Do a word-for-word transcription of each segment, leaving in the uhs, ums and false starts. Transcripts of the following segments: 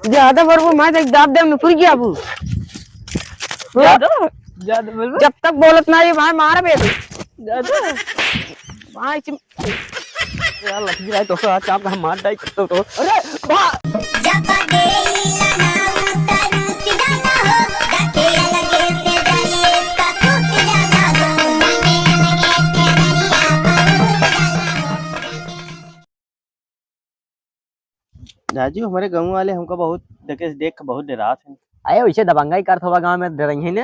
ज्यादा बोलबो, मैं तो एक दाब देम, निपुर गया अबू। ज्यादा, ज्यादा बोलबो? जब तक बोलत ना ये भाई मार बे। ज्यादा। भाई चिम-, यार लग गया तो का चाप का मार डाई तो, तो। अरे, बा- राजू, हमरे गाँव वाले हमका बहुत देखे, देख के बहुत डेरात हैं। अरे, वैसे दबंगाई करत होबा गाँव में, डरइहे ने।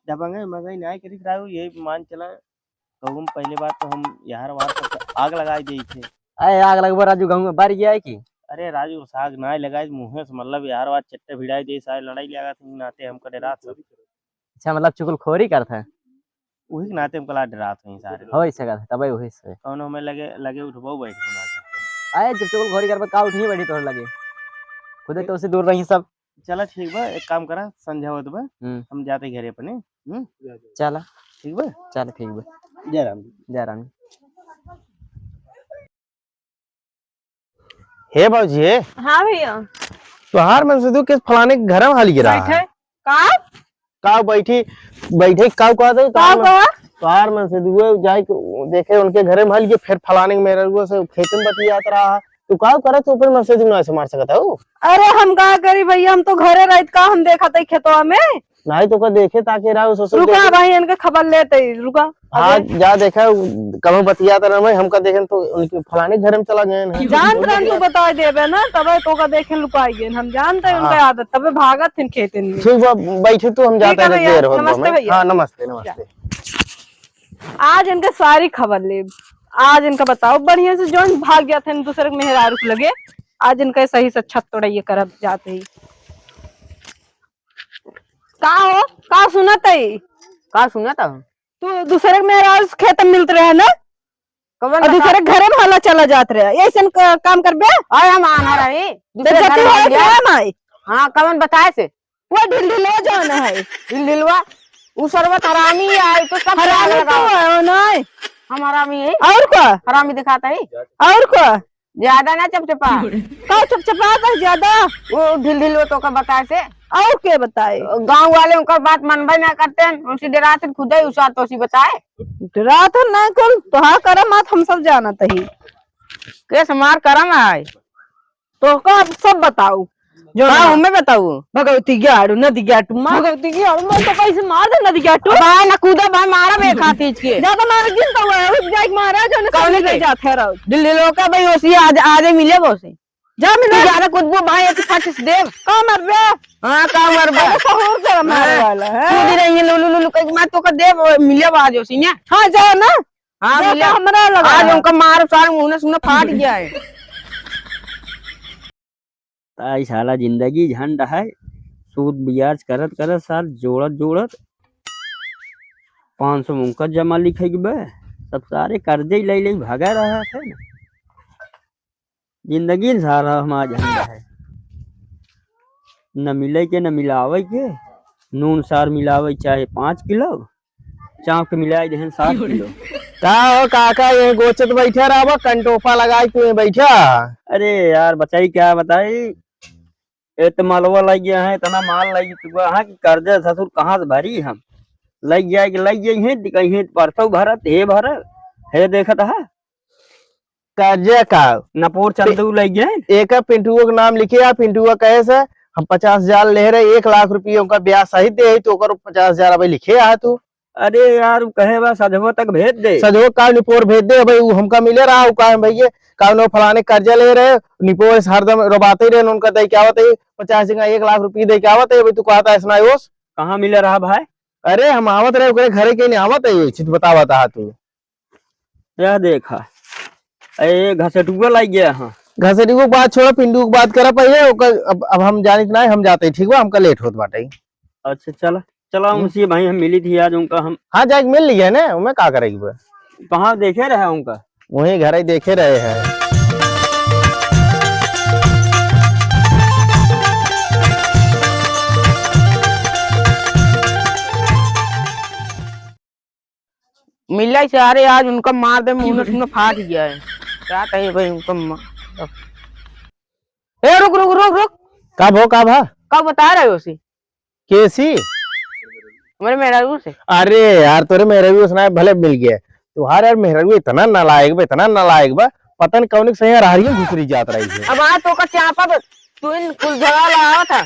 दबंगाई मंगाई नाहीं करित राजू, यही मान चला, कहूँ पहले बात तो हम यार वार सब आग लगाई देई थे। अरे, आग लगबा राजू, गाँव में बर गया है कि? अरे राजू, आग नाहीं लगाई, मुँहे से मतलब यार वार चट्टे भिड़ाई देई, सारे लड़ाई लगा थे, नाते हमका डेरात सब। अच्छा, मतलब चुगलखोरी करत है? उही के नाते हम कला डरात हई सारे। होइ सकत है, तबे उही से। कौनो हमें लगे, लगे उठबो बैठबो ना करते। अरे, जब चुगलखोरी करबे, का उठही बैठी तोहरे लगे? खुदे तो उसे दूर रही सब। चला ठीक बा, एक काम करा, संझा होत बा, हम्म। हम जाते घरे अपने, हम्म? चला। ठीक बा? चला ठीक बा। जय राम जी। जय राम जी। हे बाबूजी, हे। हाँ भैया। तोहार मन से तू किस फलाने के घर में हाली गिरा बैठे। है? का? का बैठी, बैठे का कहत है? का तोहार मन, कहा? तोहार मन से दुए जाए के देखे उनके घरे में हाली के फिर फलाने के मेरे रुआ से खेत में बतियात रहा है। तू का करत ऊपर मन से दुना से मार सकत है? अरे हम का करी भैया, हम तो घरे रहत का हम देखत है खेतवा में। नाहीं तो का देखे ताकि राव ससुर रुका देखे। भाई, इनके खबर लेते ही, रुका। हाँ, अबे। जा देखा, कबहुँ बतियात रहे, हमका देखेन तो उनके फलाने घर में चला गए हैं। जानत रहन तू बता देबे ना, तबे तो का देखेन लुकाई गए। हम जानते हैं हाँ। उनका आदत, तबे भागत हैं खेतन में। ठीक बा, बैठे तू, हम ठीक जाते है हैं, भैया, देर होत बा नमस्ते हमें। भैया। हाँ, नमस्ते, नमस्ते। आज इनके सारी खबर लेब, आज इनका बताओ बढ़िया से, जौन भाग जात हैं दूसरे के मेहरारू के लगे, आज इनका सही से छत तोड़ाइए करब जाते ही। का हो, का सुनत है? का सुनत है? तू दूसरे के मेहरारू से खेत में मिलत रहे ना? कवन और बता- दूसरे के घरे में हला चला जात रहे, ऐसन क-, काम करबे? आय हम आना रही, तो दूसरे जब घर तू में आए गया। थे ना, हाँ, कवन बताए से? वो ढिलढिलवा जौन है। ढिलढिलवा? उ सरवत हरामी है, तो सब हरामी आग लगाओ। तो है, वो नहीं। हम हरामी है। और का? हरामी दिखाता है। और का? ज्यादा ना चपचपा। का चपचपात है ज्यादा? वो ढिलढिलवा तो का बताए से। और के बताए? गाँव वाले उनकर बात मनबे ना करते हैं, उनसे डरात हैं खुदे, उसा तो सी बताए। डरात है ना कुल, तोहार करम बात हम सब जानत ही। केस मार करम है। तो का अब सब बताऊ? जो का ना हमें बताऊ? भगवती ग्याड़ू, नदी ग्याटू, माँ भगवती ग्याड़ू, मैं तो कैसे मार दे नदी ग्याटू। भाई ना कूदा भाई, मारा बे खा तीज के। ज्यादा मार जिन तो है, उठ जाए मारा जो ना कौन सामने के? जात है रहो। दिल्ली लोग का भाई ओसी आज, आज ही मिले बोसे। जा मिले। तू ज्यादा कूदबो भाई, एक फट से देव। का मरबे? हाँ, का मरबे? अरे सहूर कर मारे हाँ। वाला है। कूदी रही है, लुलु, लुलु, कहीं मैं तो का देव, मिले आज ओसी ने। हाँ, जा ना। हाँ, जा मिले। तो हमरा लगा आज है। उनका मार सार मुंह ने सुना फाट गया है। ताई साला जिंदगी झंड है, सूद ब्याज करत करत साल जोड़त जोड़त पाँच सौ मुंकर जमा लिखे के बे, सब सारे कर्जे ही ले ले भागा रहा है ना। जिंदगी सारा हमार झंड है, न मिले के न मिलावे के, नून सार मिलावे चाहे पाँच किलो, चाँप के मिलाई देहन सात किलो। का हो काका, ये गोचत बैठे रहबा, कंटोपा लगाई तू बैठा। अरे यार, बताई क्या बताई, ये तो मालवा लग गया है, इतना माल लग चुका है कि कर्जा ससुर कहाँ से भरी हम। लग गया कि लग गई है, कहीं परसों भरत, हे भरत, हे देखत है। कर्जा का? नपोर चंदू लग गए। एक पिंटुओ के नाम लिखे आ, पिंटुआ कहे से हम पचास हजार ले रहे, एक लाख रुपये उनका ब्याज सहित दे, तो ओकर पचास हजार अबे लिखे आ तू। अरे यार, उ कहे बा सजवो तक भेज दे। सजवो का निपोर भेज दे भाई, उ हमका मिले रहा, उ कहे भैया, का उन्होंने फलाने कर्जा ले रहे, निपोर से हरदम रोबाते रहे, उनका दे के आवत है, पचास जगह एक लाख रुपये दे के आवत है, भाई तू कहता है ऐसा ओस। कहाँ मिले रहा भाई? अरे हम आवत रहे, ओकरे घरे के नहीं आवत है, ये चीज बतावत आ तू। यह देखा, ए घसेटुआ लाग गया, हाँ। घसेटुआ के बात छोड़ा, पिंटू के बात करा पहले, ओकर अब, अब हम जानित ना, हम जाते, ठीक बा, हमका लेट होत बाटे। अच्छा, चला, चला, हम्म। उनसे भाई हम मिली थी आज उनका, हम हाँ, जाके मिल लिया ना, मैं का करेगी बे? कहाँ देखे रहे उनका? वहीं घर ही देखे रहे हैं। मिला से, अरे आज उनका मार दे, मुंह सुनो फाट गया है। क्या कहे भाई उनका मार। ए, रुक, रुक, रुक, रुक। का भो, का भा? का बता रहे हो सी? केसी? हमारे मेहरारू से। अरे यार, तोरे मेहरारू से ना भले मिल गया। तुहार यार मेहरारू इतना नालायक बा, इतना नालायक बा, पता न कौन के सही रहरिया घुसरी जात रही है। अब हाँ तो का चापा बे, तू इन कुल झगड़ा लगावा था।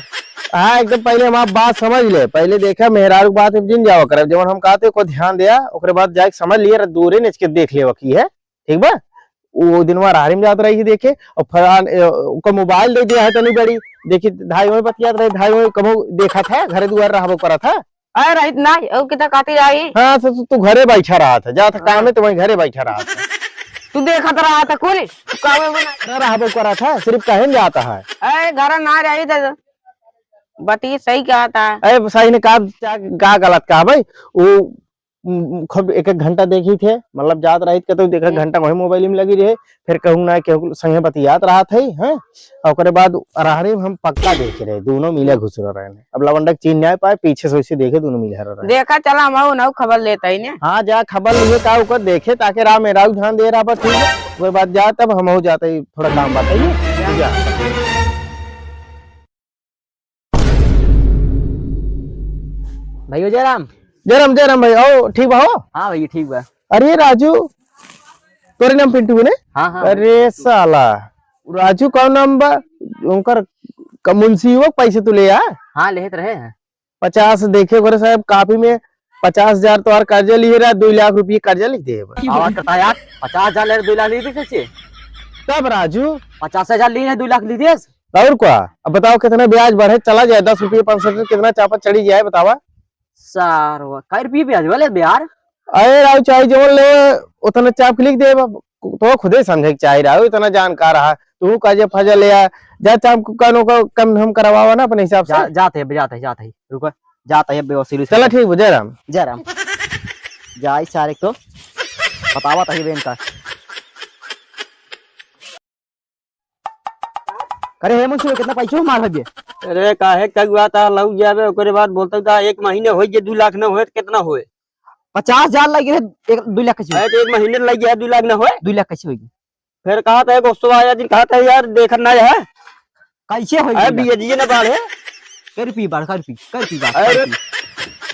हाँ, एकदम पहले हमार बात समझ ले, पहले देखा मेहरारू के बात में जिन जावा करब, जवन हम कहते ओको ध्यान दिया, ओकरे बाद जाके समझ लिया, दूरे नेच के देख लेवा की है। ठीक बा? वो दिनवा रहरी में जात रही देखे, और फलान, ए, ओकर मोबाइल दे दिया है तनी बड़ी, देखी धाई वहीं बतियात रहे, धाई वहीं कबो देखा था, घरे दुआर रहबो करा था। अरे रहित ना, और कितना काटी रही? हाँ, तो तू, तू घरे बैठा रहा था, जा था काम में, हाँ। तो वहीं घरे बैठा रहा था। तू देखत रहा था कुल, तू काम में ना। घरे रहबो करा था, सिर्फ कहे न जाता है। अरे घर ना रही था, बती सही कहा था। अरे सही ने का, का, का गलत कहा भाई? वो उम, खूब एक एक घंटा देखी थे, मतलब जात रहित के तो एक एक हम्म। घंटा वही मोबाइल में लगी रहे, फिर कहूँ ना केहू संगे बतियात रहत है, हैं? और ओकरे बाद रहरी में हम पक्का देखे रहे, दोनों मिले घुसरे रहे। अब लवंडा के चीन नहीं पाए, पीछे से वैसे देखे दोनों मिले रहे। देखा चला हम ना खबर लेता ही ने। हाँ, जा खबर लिए का ओकर देखे, ताकि राह मेहरारू ध्यान दे रहा बा, ठीक है? ओकरे बाद जा तब हम हो जाते ही थोड़ा काम बताइए, ठीक है? भैया जयराम। जयराम, जयराम भाई, आओ, ठीक बा हो? हाँ भैया, ठीक बा। अरे राजू, तोरे नाम पिंटू ने? हाँ, हाँ। अरे साला, राजू कौन नाम बा? उनकर क-, मुंशी वो पैसे तू ले आ? हाँ, लेत रहे हैं। पचास देखे गोरे साहब, कापी में पचास हजार तोहार कर्जा लिए रहा, दो लाख रुपये कर्जा लिख दे बा। आवा करता यार, पचास हजार ले रहे, दो लाख लिख दे कैसे? तब राजू? पचास हजार लिए हैं, दो लाख लिख दे। और का? अब बताओ कितना ब्याज बढ़े, चला जाए, दस रुपये, पाँच सौ रुपये, कितना चापा चढ़ी जाए, बतावा। सारवा, कै रुपये ब्याज वाले बे यार? अरे राव, चाहे जवन ले, उतना चाप के लिख दे, तो खुदे समझे के चाही राव, इतना जानकार रहा। तू का जे फजल ले आ, जा चाप को कानो का कम हम करवावा ना अपने हिसाब से। जा, जाते हैं, जाते हैं, जाते हैं, रुको, जाते हैं, बेवसीरी से। चला ठीक बा, जय राम। जय राम। जाई सारे को बतावा तही बेन का। अरे हे मुंशी, कितना पैसा मार हबे? अरे काहे कगुआ ता लौक जाबे, ओकरे बाद बोलता था एक महीने होई जे दो लाख न होए तो कितना होए? पचास हजार लग गए, एक, दो लाख कैसे होई? अरे तो एक महीने लग गया, दो लाख न होए? दो लाख कैसे होई? फिर कहा था एक गुस्सा आया दिन, कहा था यार देखत ना है। कैसे होई अरे दो लाख? बिया जिए ना बाढ़े। कर पी बाढ़, कर पी, कर पी बाढ़, अरे कर पी।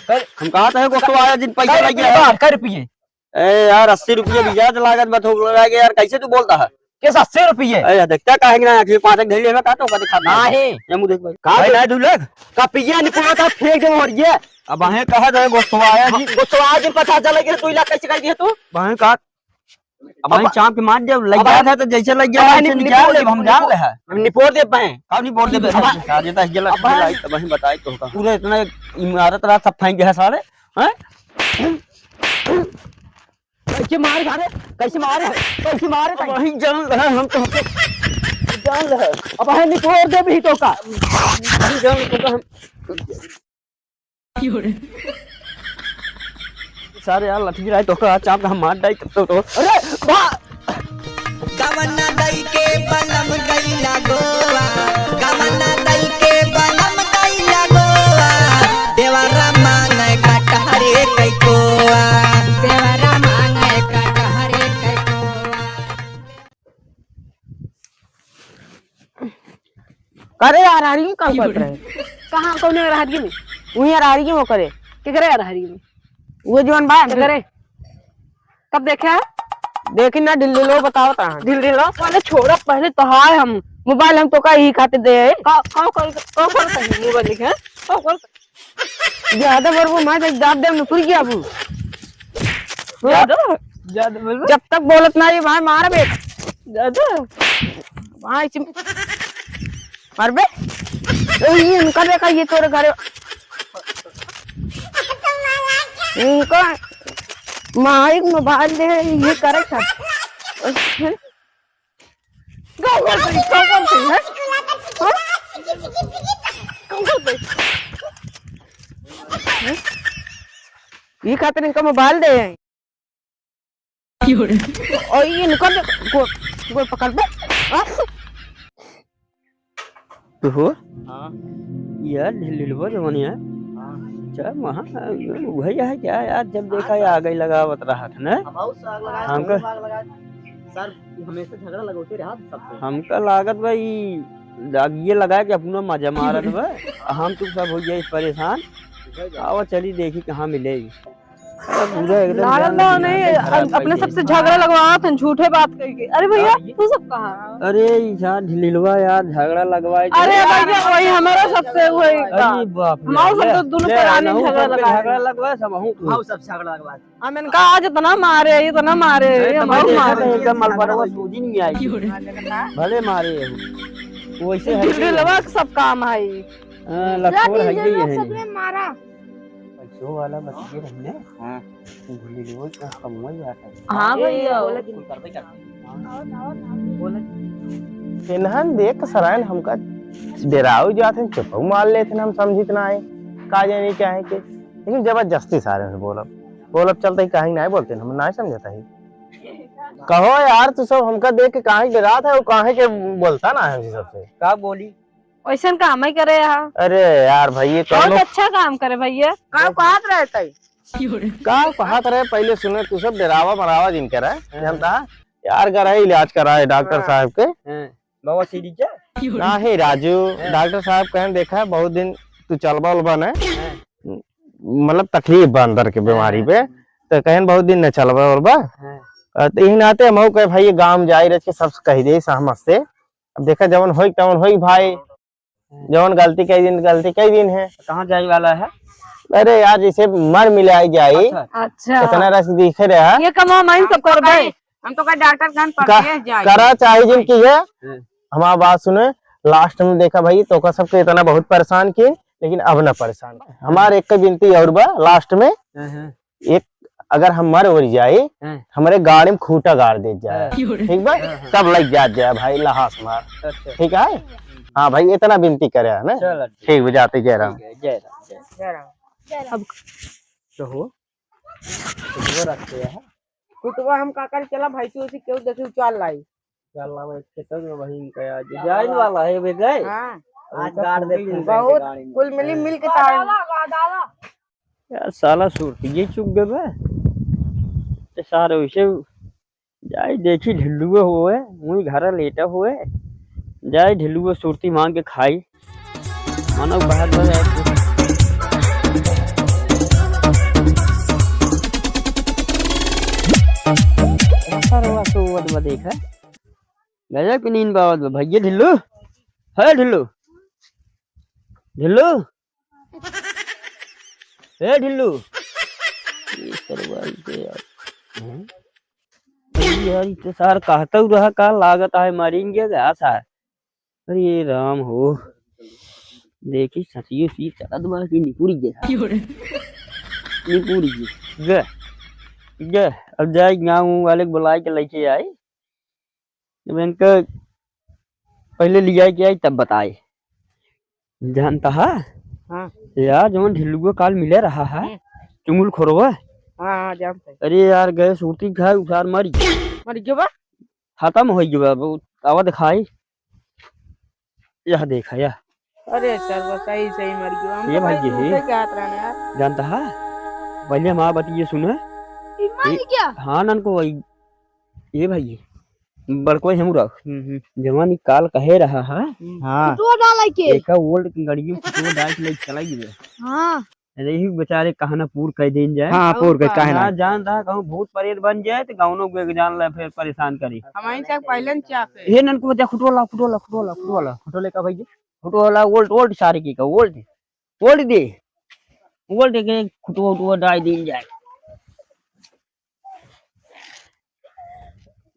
कर, हम कहा था एक गुस्सा आया दिन पैसा कर लग पी गया है। बाढ़, कर पिए। ए यार, अस्सी रुपये ब्याज लागत बा, थोक लगा के यार, कैसे तू बोलता है? कैसे अस्सी रुपये? ए यार, देखता काहे कि ना, आखिर पाँच एक धैले में का तो का दिखा दे। नाही। ये मुँह देख भाई। का भाई, दे? ना दू लाख। का पिया निपुणा था, फेंक दे मर गया। अब आहे कहा जाए, गोस्वाया जी। गोस्वाया जी, पचास हजार लगे, दो लाख कैसे कर दिए तू? भाई का? अब भाई अब चाप के मार दे, लग अब गया था तो जैसे लग गया, अब वैसे निपोर निकाल दे, ले, हम जान निपोर, ले है। हम निपोर दे पाए। का निपोर दे, अब निकाल देता है, जला, अब जला, तब वहीं बताई तो का। पूरा इतना इमारत रहा, सब फेंक गया सारे, हैं? कैसे मारे सारे? कैसे मारे? कैसे मारे अब भाई? वहीं जान रहा हम तो। जान रहा। अब भाई निपोर दे भी तो का। वहीं जान तो का हम। सारे यार लठी गिराए तो का चाप हम मार डाई तब तो, तो। अरे बा- गवना दई के बलम गईला गोवा, गवना दई के बलम गईला गोवा, देवरा मांगे कटहरे कई कोआ, देवरा मांगे कटहरे कई कोआ। करे अरहरी में का करत रहे? कहाँ, कौने अरहरी में? वहीं अरहरी में करे। केकरे अरहरी में? वो जौन बा, केकरे? कब देखे है? देखी ना, ढिल ढिलो बताओ ता। ढिल ढिलो? पहले छोड़ा, पहले तो हाय हम। मोबाइल हम तो का ही खाते दे। का, का, का, का करता है मोबाइल देखे, हैं? का करता है? ज्यादा बोलबो, मैं तो दाब देम, नुकुर गया अबू। ज्यादा, ज्यादा बोलबो? जब तक बोलत ना ये भाई मार बे। ज्यादा? भाई चिम-, मार बे। ओ, ये इनका देखा, ये तोरे घरे। इनका माइक मोबाइल दे, ये करे था। का करत है? का करत है? हाँ? का करत है? हाँ? ये खातिर इनका मोबाइल दे हैं। और ये इनका दे, गो-, गोड़ पकड़ दे। हाँ? तू हो? हाँ। यार, ढिल ढिलवा जवन है। हाँ। चल, वहाँ, वही है क्या यार, जब देखा हाँ, ये सर। आग ही लगावत रहत है ना? अब आउ से आग लगा, हमका कहूँ आग लगा। सर, हमेशा झगड़ा लगौते रहा सबसे। हमका लागत बा, ई दागिए लगा के अपना मजा मारत बा। हम तो सब हो गए परेशान। आवा चली देखी कहाँ मिले। अरे पूरा एकदम लागल जान बा लेकिन नहीं, हालत खराब अपने कर सबसे दिए। झगड़ा लगवावत हन झूठे बात करके। अरे भैया, हाँ। तू सब कहाँ? अरे ई जा ढिलवा यार झगड़ा लगवाए अरे के। भैया, वही हमारा सबसे वही का। अरे बाप रे, हमारा सब ले, तो दोनों ले, परानी अनहु झगड़ा सबके लगा झगड़ा लगवा, सब अहूँ तू। हाँ, सब झगड़ा लगवा। हम इनका आज इतना मारे, इतना मारे, अरे हम तो बहुत देखा मारे। नहीं, एकदम मलबरवा सूझी नहीं आई। भले मारे हो। वैसे है ढिलवा के सब काम है। हाँ, लखोर है ये है। सबने मारा। पैसों वाला बतिये रही ना। हाँ। ढिलवा का कमवा ही आता है। हाँ भैया। बोला कि बोला कि इन्हन देख के सरायन हमका डेराव जात हैं, चुपऊ मार लेत हैं, हम समझित ना है। का जानी क्या है के। लेकिन जबरदस्ती सारे में बोलब, बोलब चलते ही काहे नाहीं बोलते, हम नाहीं समझता ही। कहो यार, तू सब हमका देख के काहे के डरात है, वो काहे के बोलता ना है हमसे सबसे। का बोली? वैसन काम ही करे यहाँ। अरे यार भाई, ये बहुत कौनो अच्छा काम करे भैया। का कहत रहे तई? का कहत रहे, पहले सुने, तू सब डरावा मरावा जिन करे, हाँ। जानता है? यार, गरहे इलाज कराए डॉक्टर हाँ। साहब के। हाँ। बाबा सीढ़ी के? नाही राजू, हाँ। डॉक्टर साहब कहन, "देखा, बहुत दिन तू चलबा उलबा न, हाँ। मतलब तकलीफ बा अंदर के बीमारी हाँ। पे, तो कहन बहुत दिन न चलबा उलबा।" हाँ। अ, तो यही नाते हम कहे, "भाई, ये गाँव में जाई रह के सब कह दे सहमत से। अब देखा, जवन होई तवन होई भाई, हाँ। जवन गलती कई दिन, गलती कई दिन है।" कहाँ जाए वाला है? अरे यार, जैसे मर मिलाई जाई, अच्छा। अच्छा। इतना रस दिखे रहा। ये कमा माइन सब करबे। हम तो का डॉक्टर खान का-, परदेस जाए। करा चाहे जिन की है, हम्म। हमार बात सुने, लास्ट में देखा भाई, तोका सबके इतना बहुत परेशान किए, लेकिन अब ना परेशान। हमार एक विनती और बा लास्ट में, हम्म। एक, अगर हम मर उर जाए, हम्म। हमरे गाड़ी में खूंटा गाड़ दे जाए, हम्म। ठीक बा? हम्म। तब लग जात जाए भाई, लहास मार, अच्छा। ठीक है? हाँ भाई, इतना विनती करे है ना। चलो, ठीक। ठीक बा, जाते जय राम। ठीक है, जय राम, जय राम। जय राम। अब तो हो, तो रखते हैं। कुटवा हम का करी, चला भैंसी उसी केहू देखी उचाल लाई। चल लाओ, एक खेतन में वही इनका आज जाए वाला है, वे गए। हाँ। आज गाड़ देते हैं बहुत गाड़ी में। कुल मिली, मिल के तार। यार, साला सुरतिये चुक गए बा। ये सारे वैसे जाए देखी ढिल्लुए होए, वही घर लेटा होए। जाए ढिल्लुए सुरती मांग के खाई। मानो बाहर हो जाए। सरवा सोवत बा देखा। गजब की नींद बावत बा। भैया ढिल्लू, है ढिल्लू, ढिल्लू, ए ढिल्लू। ये सरवा के यार। हैं? अरे यार, ई तो सार कहतउ रहा का लागत है, मरेंगे घास है। अरे राम हो, देखी ससियो सी चलत बा कि निपुर गया। क्यों रे? निपुर गया। गए, गए, अब जाए गाँव वाले के बुलाए के लेके आए। जब इनका पहले लिया के आई तब बताए। जानता है? हाँ। यार, जवन ढिल्लुआ काल मिले रहा है, हम्म। चुंगुल खोरवा। हाँ, हाँ, जानता है। अरे यार, गए सूती खाए, उसार मरी। मरी गयो बा? खतम होइ गयो बा, अब आवा दिखाई। यह देखा, यह। अरे सर, वो सही, सही मर गयो। हम ये तो भाई भाई ये है। दूसरे के हाथ रहने यार। जानता है? पहले हमारा बात ये सुना। ई मर ए, गया? हाँ, ननको वही। ये भाई, बड़को है मुरा। हम्म, हम्म। जवानी काल कहे रहा है। हम्म। हाँ। कुटुआ डाल के। एका ओल्ड की गाड़ी में कुटुआ डाल के ले चला गया। हाँ। अरे, यही बेचारे कहना पूर कह देन जाए। हाँ, पूर कह, और का? काहे ना? ना जान रहा, कहूँ भूत प्रेत बन जाए, तो गाउनो के जान ला, फिर परेशान करी। हमारी तक पहले न चाहते। हे ननको, जा खुटवा ला, खुटवा ला, खुटवा ला, खुटवा ला। खुटवा ले का भाई जी? खुटवा ला, ओल्ड, ओल्ड सारे की का, ओल्ड, ओल्ड दे, ओल्ड के खुटवा, खुटवा डाल देन जाए।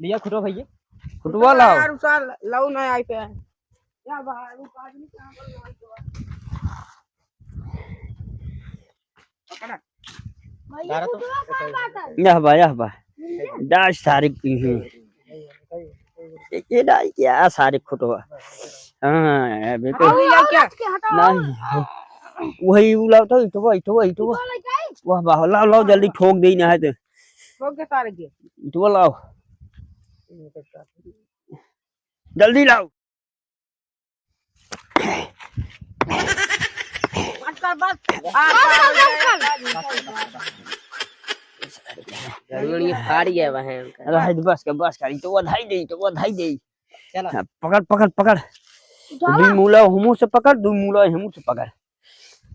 लिया खुटवा भैया। खुटवा लाओ। यार, उसार लाओ ना आई पे। या बाहर, वो आदमी कहाँ पर लाओ? पकड़ा। भैया, दारा तो खुटवा कहाँ बाटल? यह बा, यह बा। डाल सारे की ही। ये, ये डाल क्या सारे खुटवा? हाँ, अबे तो हाँ, भैया, क्या? हटा। नहीं, वही उ लाओ तो, इटवा, इटवा, इटवा। इटवा लेके आई? वाह, वाह, लाओ, लाओ, जल्दी ठोक दे ना है तो। ठोक दे सारे के। इटवा लाओ। जल्दी लाओ। बस कर, बस। आ, बस, बस, बस। जरूर ये फाड़ गया बहन का। रह दे, बस कर, बस कर, इटवा धाई दे, इटवा धाई दे। चला। हाँ, पकड़, पकड़, पकड़। उठावा। दुई मूला हमू से पकड़, दुई मूला हमू से पकड़।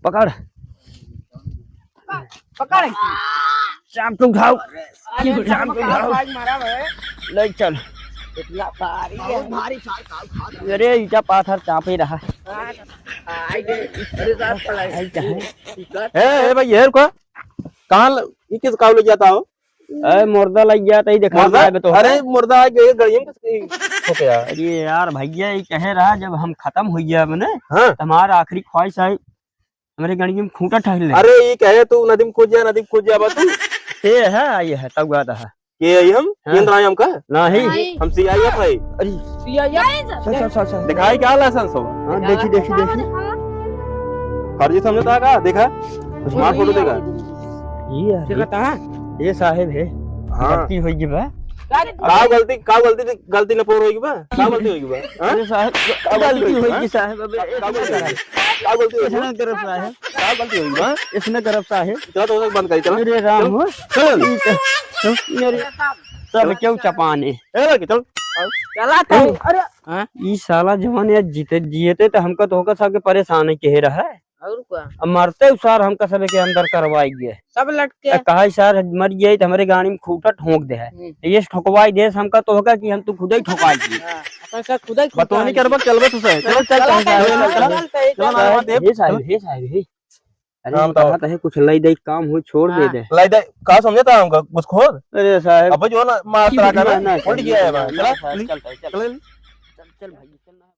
पकड़। पकड़। चाप के उठाओ। अरे, चाप के उठाओ। भाई मारा बे। ले चल। इतना भारी है। बहुत भारी सार का उठा था। अरे, ईटा पाथर चापे रहा। हाँ, आई दे। अरे, सार पड़ा है। आई क्या है? ए, ए भाई, ये रुको। कहाँ ल-, ये किस काव ले जाता हो? ए, मुर्दा लग गया, तई देखा मुर्दा? पाए बे तो। अरे, मुर्दा आ गए, गड़ियम किसकी हो गया? अरे यार भैया, ये कहे रहा, जब हम खत्म हो गया मने, हाँ। तो हमारा आखिरी ख्वाहिश है, हमरे गड़ियम खूंटा ठहर ले। अरे, ये कहे तू नदी में कूद जा, नदी में कूद जा, बा तू। ये है, ये है, तब गाता है। ये है हम? हाँ। केंद्र आए हमका? नहीं। नहीं। हम सीआईएफ है। अरे। सीआईएफ? चल, चल, चल, चल। दिखाई क्या लाइसेंस हो? हाँ, देखी, देखी, देखी। फर्जी समझता का? देखा? स्मार्ट फोटो देखा? ये है। देखा था? ये साहेब है। हाँ। गलती होई गई बा। का गलती, का गलती, गलती न पोर होई गई बा? का गलती होई गई बा? हाँ? अरे साहेब, का गलती गलती होई गई होई बा? गई साहेब, अबे का गलती होई गई? का गलती होई गई? इसने तरफ साहेब। का गलती होई गई बा? इसने तरफ साहेब। चला तो बंद करी, चला। अरे राम चल। हो। चल। अरे सब क्यों चपाने? ए लड़की, चल। चला तो। अरे। हाँ? ई साला जवान यार जीते, जियते तो हमका तो होकर सबके परेशान ही कहे रहा है। और का? अब मरते उ सार हमका सबे के अंदर करवाई गए। सब लटके। ए, कहा सार मर गए तो हमरे गाड़ी में खूंटा ठोंक दे है। हम्म। ये ठोकवाई दे हमका तो होगा कि हम तो खुद ही ठोकवाई दिए। हाँ, अपन से खुद ही बतौनी ठोकवाई करबा, दिए। चलबे तू से। चलो, चल, चल, चल, चल, चल, चल, चल, चल, चल, चल, चल, चल, हे साहब, हे साहब, हे। अरे हाँ, बताओ। कहत है कुछ लाई दे, काम हो, छोड़ दे हाँ। दे। लाई दे, का समझे था हमका? कुछ खोद? अरे साहब। अब जो ना, मार अरे, तरा कर, ना, ना, उल्ट गया है ना, भाई। ना, चला, साहब, चल, चल, चल। चल, चल। चल, चल भाई।